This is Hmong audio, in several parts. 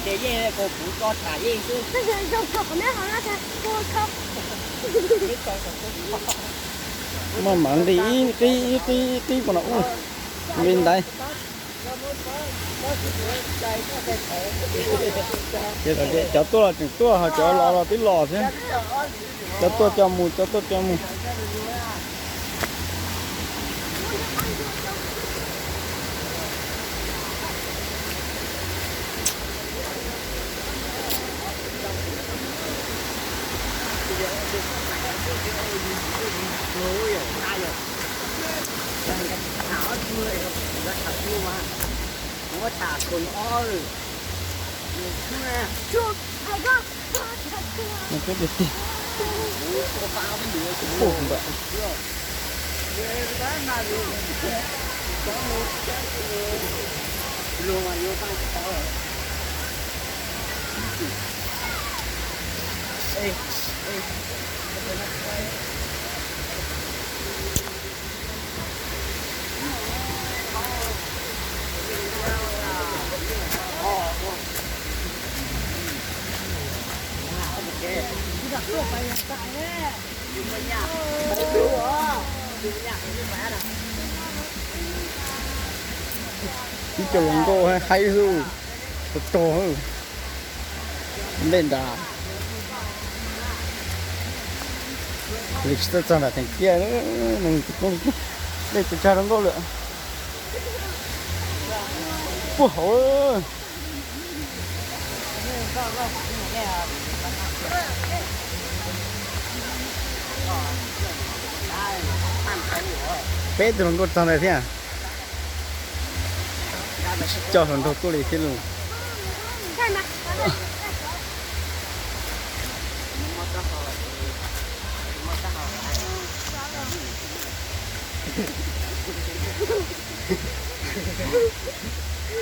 Ntes yeej, kuv tso tham yeej xwb. Maj mam nqis ib qib ib qib ib qib puas no ub, nqis ntaiv. Ces cov tuaj los tseem tuaj, ho cov los los twb los thiab. Cov tuaj cov mus, cov tuaj cov mus. Muab tham koom ob. Peb tiag tiag. Pum ntawm. Ib co hluas nkauj haib xwb, rog rog. Dej nrad. Li tsis txawj txog nram teem kiab, dej tsis tsag zoo nkauj lawm. Puag hauv. Peb tug hluas nkauj txog ntawd thiab. Tsis coj hluas nraug tuaj li thiab lauj.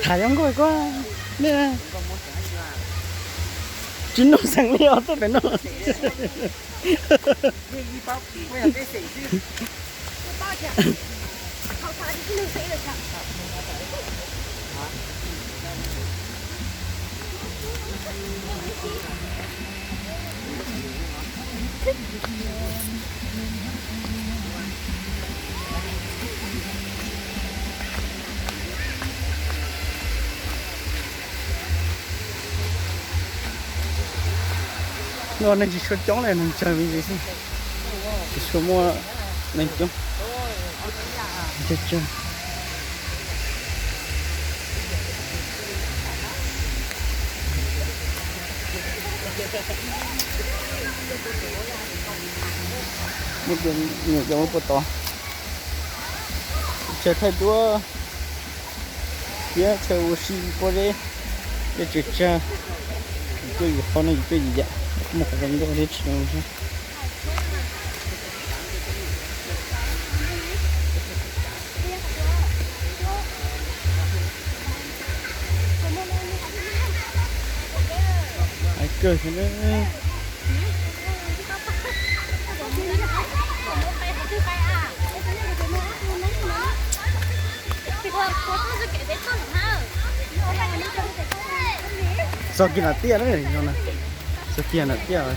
Tham zoo nkauj koj ne. Tsis noj xeem li os, tuaj pem no. No neeg tsis tshua coob li, neeg tsawg me ntsis xwb, tsis tshua muaj neeg coob. Tsawg tsawg. Muab nyuam cov muab puag tod. Chaw thaij duab thiab chaw ua si pob zeb, dej tsaws tsag. Yus tuaj yus qhov no yus tuaj yus yam, muaj qhov zoo nkauj thiab tsis zoo thiab. Hais kawg thiab. Txog kiag nram tiaj na, txog kiag nram tiaj.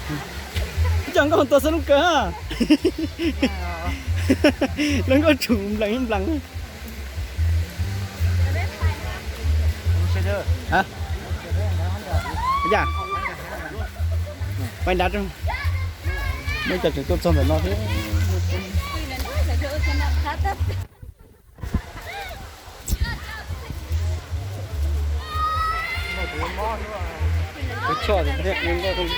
Coj nkauj tua xab lub kawg. Lub nkauj tshum nplees nplees. Ya, pais nrad, muaj cov tseem tuaj txog ntawm no thiab. Tus choj, nkauj nkauj.